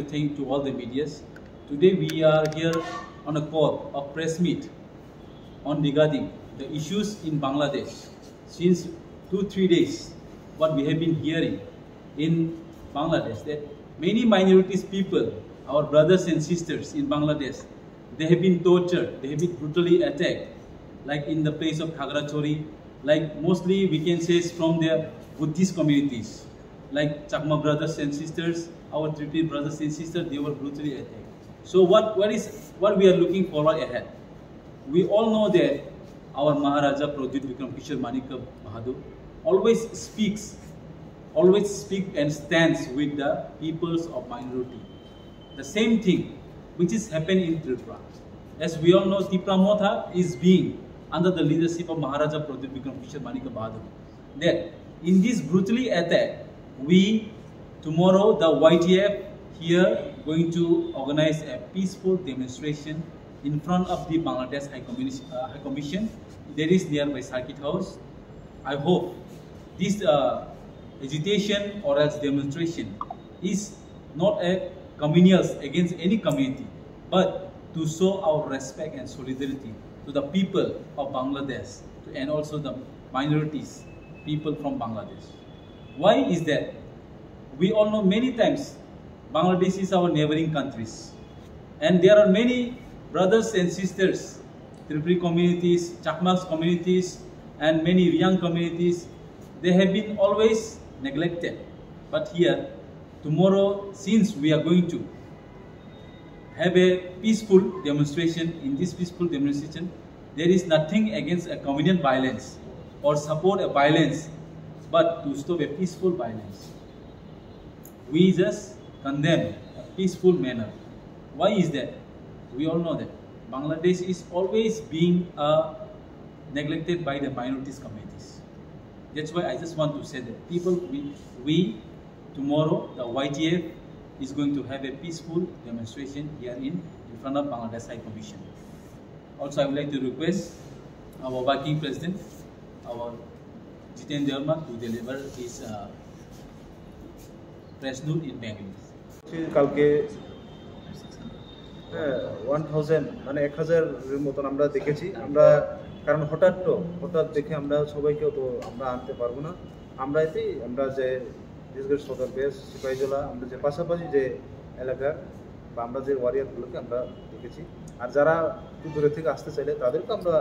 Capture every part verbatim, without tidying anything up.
Thank to all the medias. Today we are here on a call of press meet on regarding the issues in Bangladesh. Since two, three days, what we have been hearing in Bangladesh, that many minorities people, our brothers and sisters in Bangladesh, they have been tortured, they have been brutally attacked, like in the place of Khagrachari, like mostly we can say it's from the Buddhist communities, like Chakma brothers and sisters, our Tripuri brothers and sisters, they were brutally attacked. So what, what is, what we are looking forward ahead? We all know that our Maharaja Pradyut Bikram Kishore Manikya Bahadur always speaks, always speak and stands with the peoples of minority. The same thing which is happened in Tripura. As we all know, Tipra Motha is being under the leadership of Maharaja Pradyut Bikram Kishore Manikya Bahadur. That in this brutally attack, we tomorrow the Y T F here going to organize a peaceful demonstration in front of the Bangladesh High Commission, uh, High Commission that is nearby Circuit House. I hope this uh, agitation or else demonstration is not a communals against any community, but to show our respect and solidarity to the people of Bangladesh and also the minorities, people from Bangladesh. Why is that? We all know many times Bangladesh is our neighboring countries, and there are many brothers and sisters, Tripuri communities, Chakmas communities, and many Riang communities. They have been always neglected. But here, tomorrow, since we are going to have a peaceful demonstration, in this peaceful demonstration, there is nothing against a communal violence or support a violence, but to stop a peaceful violence. We just condemn a peaceful manner. Why is that? We all know that Bangladesh is always being uh, neglected by the minorities communities. That's why I just want to say that people, we, we tomorrow the Y T F is going to have a peaceful demonstration here in, in front of Bangladesh High Commission. Also, I would like to request our working president, our Jiten Debbarma, to deliver his uh, press note in Bengali. কালকে, হ্যাঁ, one thousand, মানে এক হাজারের মতন আমরা দেখেছি। আমরা, কারণ হঠাৎ তো, হঠাৎ দেখে আমরা সবাইকেও তো আমরা আনতে পারবো না। আমরা এতেই, আমরা যে বিশেষ করে সদর বেস, সিপাহীজলা, আমরা যে পাশাপাশি যে এলাকার বা আমরা যে ওয়ারিয়ারগুলোকে আমরা দেখেছি। আর যারা একটু দূরে থেকে আসতে চাইলে তাদেরকে আমরা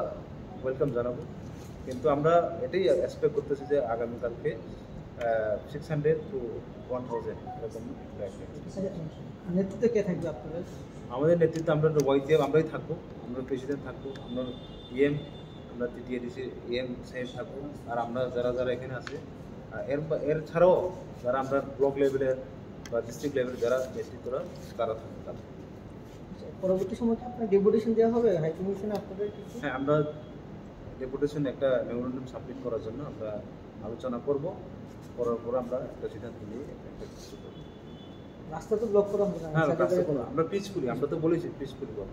ওয়েলকাম জানাবো। কিন্তু আমরা এটাই এক্সপেক্ট করতেছি যে আগামীকালকে six hundred two one thousand এরকম ব্যাগ। নেতৃত্বে কে থাকবে আপনাদের? আমাদের নেতৃত্বে আমরা ওয়াইটিএফ আমরাই থাকবো, আমরা প্রেসিডেন্ট থাকবো, আমরা ইএম, আমরা টিটিএডিসি ইএম সাহেব থাকবো, আর আমরা যারা যারা এখানে আছে, আর এর বা-, এর ছাড়াও যারা আমরা ব্লক লেভেলের বা ডিস্ট্রিক্ট লেভেলের যারা নেতৃত্বরা, তারা থাকবে, তারা। আচ্ছা, পরবর্তী সময় কি আপনার ডেপুটেশন দেওয়া হবে হাই কমিশনে আপনাদের কিছু? হ্যাঁ, আমরা ডেপুটেশন একটা মেমোরেন্ডাম সাবমিট করার জন্য আমরা আলোচনা করব, করার পর আমরা একটা সিদ্ধান্ত নিয়ে একটা কিছু করব। রাস্তা তো ব্লক করা হবে না, হ্যাঁ, স্যাটারডে রাস্তা খোলা। আমরা পিসফুলি, আমরা তো বলেছি পিসফুলি করব।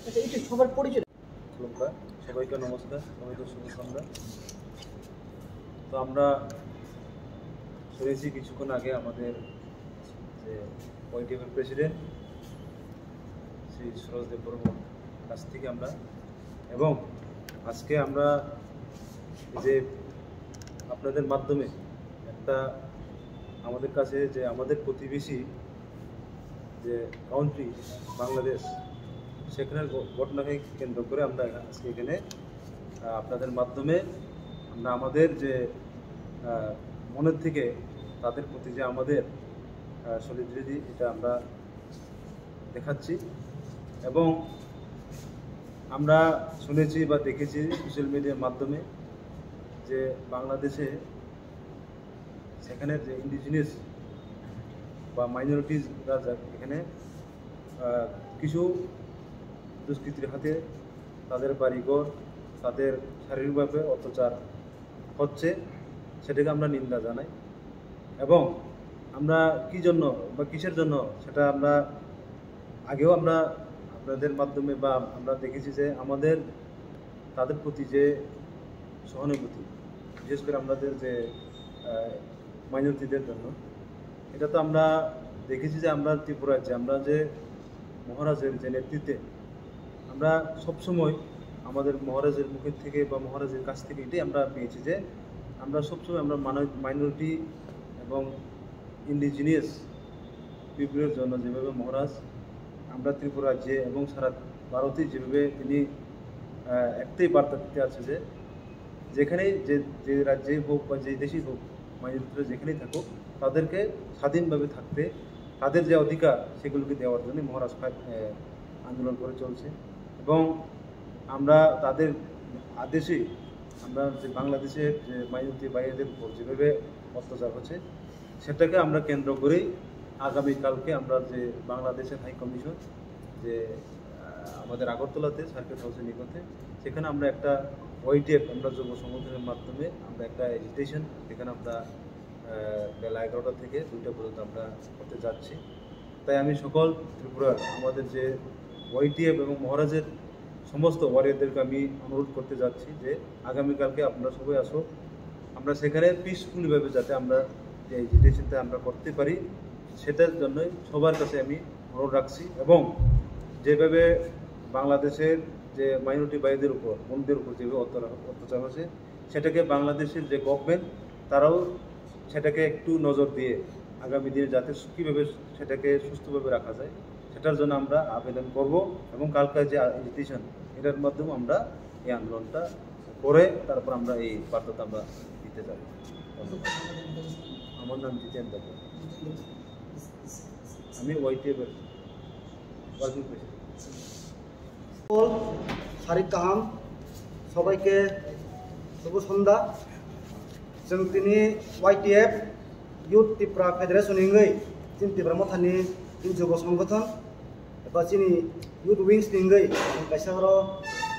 আচ্ছা, এই যে সবার পরিচয়। খুলুমকা, সবাইকে নমস্কার, সবাইকে শুভ সন্ধ্যা। তো আমরা শুনেছি কিছুক্ষণ আগে আমাদের যে ওয়াইটিএফের প্রেসিডেন্ট শ্রী সুরজ দেববর্মার কাছ থেকে আমরা, এবং আজকে আমরা এই যে আপনাদের মাধ্যমে একটা আমাদের কাছে যে আমাদের প্রতিবেশী যে কান্ট্রি বাংলাদেশ, সেখানের ঘ-, ঘটনাকে কেন্দ্র করে আমরা আজকে এখানে, আহ, আপনাদের মাধ্যমে আমরা আমাদের যে, আহ, মনের থেকে তাদের প্রতি যে আমাদের, আহ, সলিডারিটি, এটা আমরা দেখাচ্ছি। এবং আমরা শুনেছি বা দেখেছি সোশ্যাল মিডিয়ার মাধ্যমে যে বাংলাদেশে সেখানে যে ইন্ডিজিনাস বা মাইনরিটিজরা যা-, এখানে, আহ, কিছু দুষ্কৃতীর হাতে তাদের বাড়িঘর, তাদের শারীরিকভাবে অত্যাচার হচ্ছে, সেটাকে আমরা নিন্দা জানাই। এবং আমরা কি জন্য বা কিসের জন্য, সেটা আমরা আগেও আমরা আপনাদের মাধ্যমে বা আমরা দেখেছি যে আমাদের তাদের প্রতি যে সহানুভূতি, বিশেষ করে আমাদের যে, আহ, মাইনরিটিদের জন্য, এটা তো আমরা দেখেছি যে আমরা ত্রিপুরার যে আমরা যে মহারাজের যে নেতৃত্বে আমরা সবসময় আমাদের মহারাজের মুখের থেকে বা মহারাজের কাছ থেকে এটাই আমরা পেয়েছি যে আমরা সবসময় আমরা মাইনরিটি এবং ইন্ডিজিনিয়াস পিপলের জন্য যেভাবে মহারাজ আমরা ত্রিপুরা রাজ্যে এবং সারা ভারতে যেভাবে তিনি আহ, একটাই বার্তা দিতে আছে যে যেখানেই যে যে রাজ্যেই হোক বা যে দেশেই হোক, মাইনরিটিরা যেখানেই থাকুক, তাদেরকে স্বাধীনভাবে থাকতে, তাদের যে অধিকার, সেগুলোকে দেওয়ার জন্য মহারাজ ফাইভ আহ, আন্দোলন করে চলছে। এবং আমরা তাদের আদেশে আমরা যে বাংলাদেশের যে মাইনরিটি ভাইদের উপর যেভাবে অত্যাচার হচ্ছে, সেটাকে আমরা কেন্দ্র করেই আগামীকালকে আমরা যে বাংলাদেশের হাই কমিশন যে আহ, আমাদের আগরতলাতে সার্কিট হাউসের নিকটে, সেখানে আমরা একটা ওয়াইটিএফ আমরা যুব সংগঠনের মাধ্যমে আমরা একটা এজিটেশন, যেখানে আমরা আহ, বেলা এগারোটা থেকে দুইটা পর্যন্ত আমরা করতে যাচ্ছি। তাই আমি সকল ত্রিপুরার আমাদের যে ওয়াইটিএফ এবং মহারাজের সমস্ত ওয়ারিয়রদেরকে আমি অনুরোধ করতে যাচ্ছি যে আগামীকালকে আপনারা সবাই আসুক, আমরা সেখানে পিসফুলিভাবে যাতে আমরা যে এজিটেশনটা আমরা করতে পারি, সেটার জন্যই সবার কাছে আমি অনুরোধ রাখছি। এবং যেভাবে বাংলাদেশের যে মাইনরিটি ভাইদের উপর, বোনদের উপর যেভাবে অত্যাচার অত্যাচার হচ্ছে, সেটাকে বাংলাদেশের যে গভর্নমেন্ট, তারাও সেটাকে একটু নজর দিয়ে আগামী দিনে যাতে সু- কীভাবে সেটাকে সুস্থভাবে রাখা যায়, সেটার জন্য আমরা আবেদন করব। এবং কালকে যে এজিটেশন, এটার মাধ্যমে আমরা এই আন্দোলনটা করে তারপর আমরা এই বার্তাটা আমরা দিতে যাব। ধন্যবাদ। আমার নাম জিতেন দেব, আমি ওয়াইটিএফ এর working president. All, sari kaham, sobaike subo sonda. Chwng tini Y T F, Youth Tipra Federation hingwi, chini Tipra Mothani chini jubo songgothon, eba chini Youth Wings hingwi, kaisa oro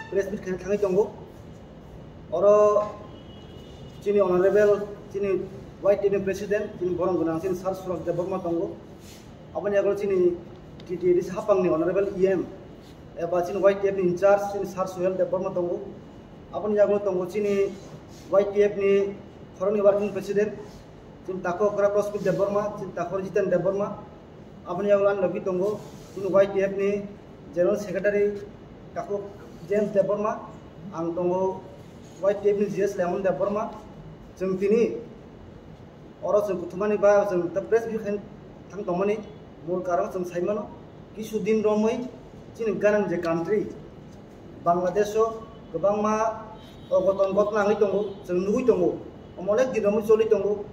press meet khaina thangwi tongo. Oro chini honorable, chini Y T F ni president, chini borom gwnang, chini Sir Suraj Debbarma tongo. Aboni yago chini T T A D C hapangni honorable E M, eba chini Y T F ni in charge, chini Sir Suhel Debbarma tongo. Aboni yago tongo chini Y T F ni khoroknwi working president, chini takhuk okra Prospit Debbarma, chini takhuk Jiten Debbarma. Aboni yago ani logi tongo chini Y T F ni general secretary takhuk James Debbarma, ang tongo Y T F ni G S Lemon Debbarma. Chwng tini oro chwng kuthumani ba chwng ta press briefing thang tongmani mul karon chwng saimano, kisu din romwi chini ganang je country Bangladesh o kwbangma ogoton gotna wngwi tongo, chwng nugwi tongo, omo onek din romwi choli tongo.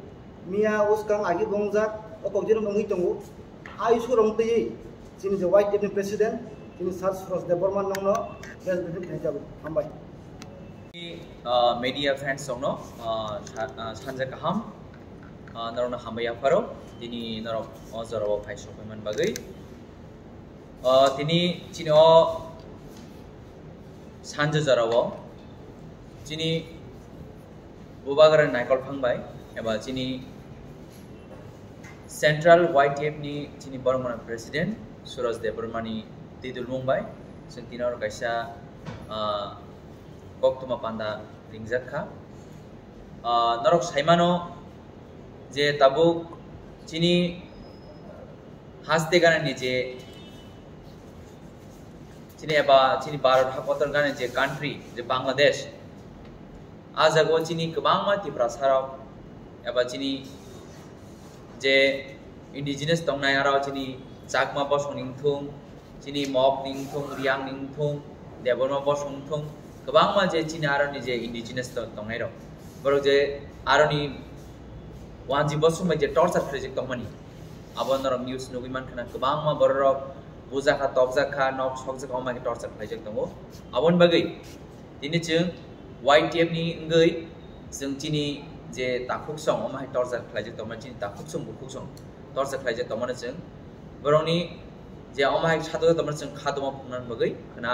Miya uskang agi bongjak o kok jero wngwi tongo. Ai surong twi chini je Y T F ni president, chini Sir Suraj Debbarma nongno press briefing khaijak. Hambai. Ah, media friends rokno, ah, sa- ah, sanja kaham, ah, norokno hambai yapharo, tini norok o jorao phai sokoi man bagwi. Ah, tini chini o sanja jorao chini bubagra naikol phang bai eba chini Central Y T F ni chini borok mano president Suraj Debbarma ni twi dulmung bai chwng tini oro kaisa, ah, koktwma panda ringjak kha. Ah, norok saimano je tabuk chini haste ganani je chini eba chini Bharat hakotor ganani je country je Bangladesh, ah jagao chini kwbangma Tiprasa rok eba chini je indigenous tongnai aro chini Chakma bosong ni wngthung, chini Mok ni wngthung, Riang ni wngthung, Debbarma bosong wngthung, kwbangma je chini aroni je indigenous to- tongnai rok, borok je aroni wanji bosong bai je torture khlaijak tongmani, abo norok news nugwi mankha na, kwbangma borok rok bujakha, tokjakha, nok sokjak, omo hai torture khlaijak tongo. Aboni bagwi tini chwng Y T F ni wngwi chwng chini je takhuk song omo hai torture khlaijak tongmani, chini takhuk song bukhuk song torture khlaijak tongmani chwng borokni je omo hai khatokjak tongmani chwng khatoma phungnani bagwi khna,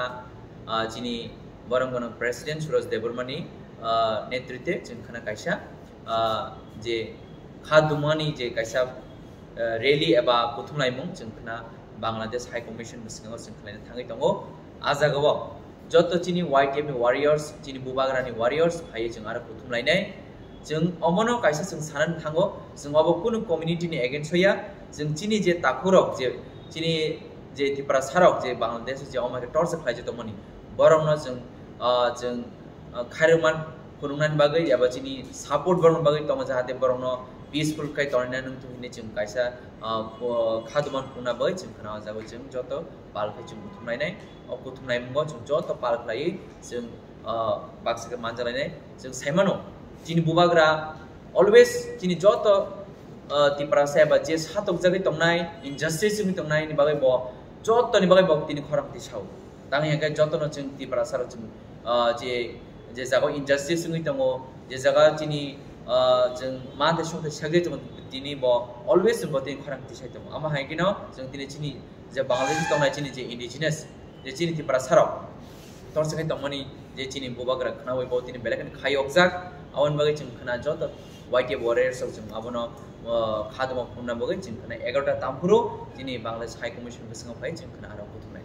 ah, chini borok bono president Suraj Debbarma ni, ah, netritwe chwng khna kaisa, ah, je kha dumani je kaisa, ah, rally eba kuthumlaimung chwng khna Bangladesh High Commission bwskango chwng khlaina thangwi tongo. Ah jagao joto chini Y T F ni warriors, chini bubagra ni warriors phaiwi chwng aro kuthumlainai. Chwng omono kaisa chwng sanani thango, chwng obo kunu community ni against hoya, chwng chini je takhurok je chini je Tiprasa rok je Bangladesh je omo khe torture khlai je tongmani, borokno chwng, ah, chwng, ah, khairokman phunuknani bagwi eba chini support borokni bagwi tongo, jahate borokno peaceful khai tonina nung thung hinwi chwng kaisa, ah, kha duman phunukna bagwi chwng khna o jaga chwng joto pal khai chwng kuthumnainai. O kuthumnai mungo chwng joto pal khlaiwi chwng, ah, baksa khe manjalainai. Chwng saimano, chini bubagra always chini joto, ah, Tiprasa eba je satokjagwi tongnai, injustice wngwi tongnai ni bagwi bo jotoni bagwi bo tini khorang tisao. Tangwi hwnkhe jotono chwng Tiprasa rok chwng, ah, je, je jaga injustice wngwi tongo, je jaga chini, ah, chwng manthai songthai sagwi tongo, tini bo always chwng bo tini khorang tisai tongo. Amo hai kheno chwng tini chini je Bangladesh tongnai chini je indigenous, je chini Tiprasa rok torsa khe tongmani je chini bubagra khnaui bo tini belai kheno khai okjak. Aboni bagwi chwng khna joto Y T F warriors rok chwng abono, ah, kha duman phunukna bagwi chwng khna egarota tamphuru chini Bangladesh High Commission bwskango phai chwng khna aro kuthumnai.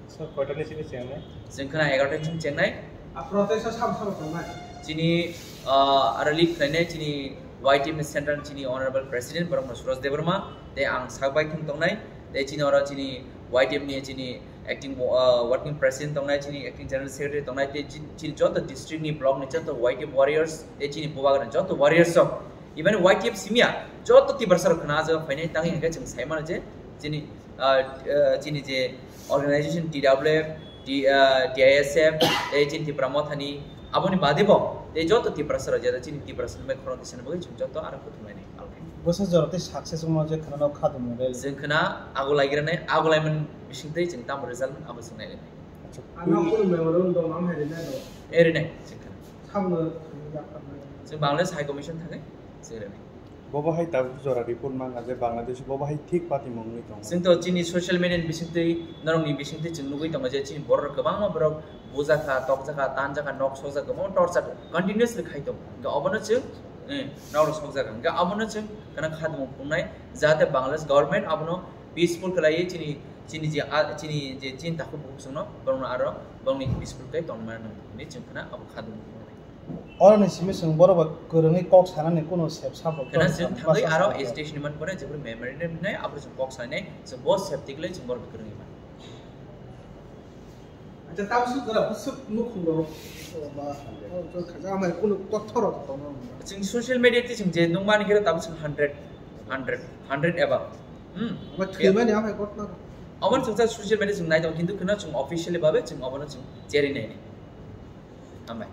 Sir, koitani simi chengnai? Chwng khna egarota simi chengnai. A protest o sabo sabo tongnai? Chini, ah, aro lead khlainai chini Y T F ni central chini honorable president borok no Suraj Debbarma, tei ang sak bai thung tongnai, tei chini oro chini Y T F ni chini acting, ah, working president tongnai, chini acting general secretary tongnai, tei chi-, chini joto district ni block ni joto Y T F warriors, tei chini bubagra joto warriors rok, even Y T F simya joto Tiprasa rok khna ajak phainai, tangwi hwnkhe chwng sai mano je chini, ah, ah, chini je organization T W F, T-, ah, T I S F, tei chini Tipra Mothani, aboni bade bo tei joto Tiprasa rok jeta chini Tiprasa ni bai khorang tisani bagwi chwng joto aro kuthumlainai. Bwsa jora tei success wngma je khna no kha dumo rally. Chwng khna ago laigiranai, ago laimani bising tei chwng tamo result abo chwng nailainai. Acha, ano kunu memorandum dong, am hai rinai do. E rinai, chwng khna. Samno thangwi yak tangmani. Chwng Bangladesh High Commission thangwi chwng rinai. Bobo hai tabuk jora report manga je Bangladesh bobo hai thik patimung wngwi tongo. Chwng to chini social media ni bisingtwi, norokni bisingtwi chwng nugwi tongo je chini borok kwbangma borok bujakha, tokjakha, tanjakha, nok sokjakha, kwbangma torture continuously khai tongo. Hwnkhe obono chwng, eh, norok sokjakha. Hwnkhe obono chwng khna kha dumo phunuknai, jahate Bangladesh government abono peaceful khlaiwi chini, chini je, a, chini je, chini takhuk bukhuk chwngno, borokno aro borokni peaceful khe tongmani hinwi chwng khna abo kha dumo phunuknai. Oroni simi chwng borok bai kwrwngwi kok sanani kuno sep sabo. Khena chwng thangwi aro state ni man pore jephru memorandum hinai, aphuru chwng kok sanai, chwng bo sep tiklai chwng borok bai kwrwngwi man. Acha, tabuk swk jora bwswk nukhung rok, o ba, o jora khaja amai kuno kothor rok tongo. Chwng social media twi chwng je nung mani khe tabuk chwng hundred, hundred, hundred above. Hmm. Omo thwimani amai kothor. Omo chwng social media chwng nai tongo, kintu kheno chwng officially babe chwng obono chwng cherwi nai. Hambai.